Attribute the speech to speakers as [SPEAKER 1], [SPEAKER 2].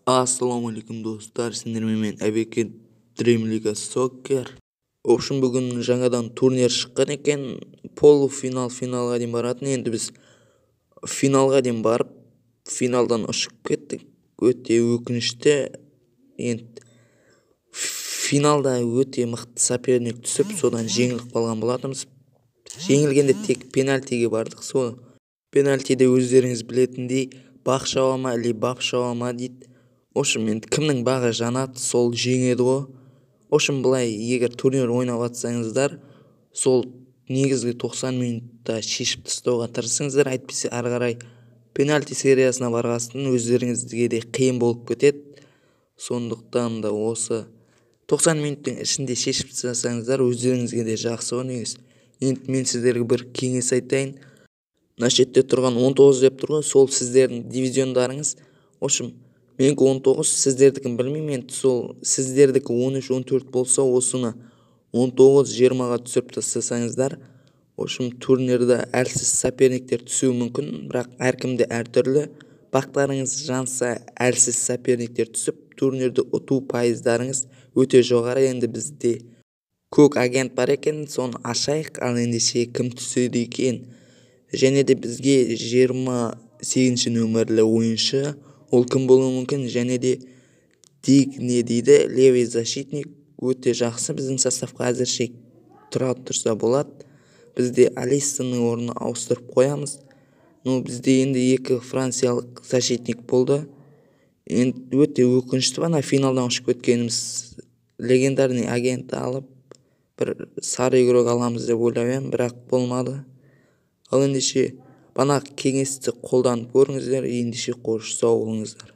[SPEAKER 1] Ассалаумағалейкум, достар! Сендермен мен, Әбеке, Dream League Soccer. В общем, бүгін жаңадан турнир шыққан екен, полуфинал, финалға дейін баратын. Енді біз финалға дейін барып, финалдан ұшып кеттік. Өте өкінішті. Енді финалда өте мықты соперник түсіп, содан жеңіліп қалған болатынбыз. Жеңілгенде тек пенальтиге бардық. Сол пенальтиде, өздеріңіз білетіндей, бақ шаба ма или бап шаба ма дейді. В общем, енді кімнің бағы жанады, сол жеңеді ғой. В общем, былай, егер турнир ойнап жатсаңыздар, сол негізгі 90 минутта шешіп тастауға тырысыңыздар. Әйтпесе ары қарай пенальти сериясына барғасын өздеріңізге де қиын болып кетеді. Сондықтан да осы 90 минуттың ішінде шешіп тастасаңыздар, өздеріңізге де жақсы ғой негізі. Енді мен сіздерге бір кеңес айтайын. Мына шетте тұрған 19 деп тұр ғой, сол сіздердің дивизиондарыңыз. В общем, менікі 19, сіздердікін білмеймін. Енді сол сіздердікі 13, 14 болса, осыны 19, 20-ға түсіріп тастасаңыздар, в общем, турнирда әлсіз соперниктер түсуі мүмкін, бірақ әркімде әртүрлі. Бақтарыңыз жанса, әлсіз соперниктер түсіп, турнирді ұту пайыздарыңыз өте жоғары. Енді бізде көк агент бар екен, соны ашайық. Ал ендеше, кім түседі екен? Және де бізге 28-ші нөмірлі ойыншы, ол кім болуы мүмкін? Және де Дигне дейді, левый защитник, өте жақсы. Біздің составқа әзірше тұра тұрса болады. Бізде Алиссонның орнына ауыстырып қоямыз. Ну, бізде енді екі франциялық защитник болды. Енді өте өкінішті ана финалдан ұшып кеткеніміз. Легендарный агентті алып, бір сары игрок аламыз деп ойлап едім, бірақ болмады. Ал ендеше, бағанағы кеңесті қолданып көріңіздер. Ендеше, қош, сау болыңыздар.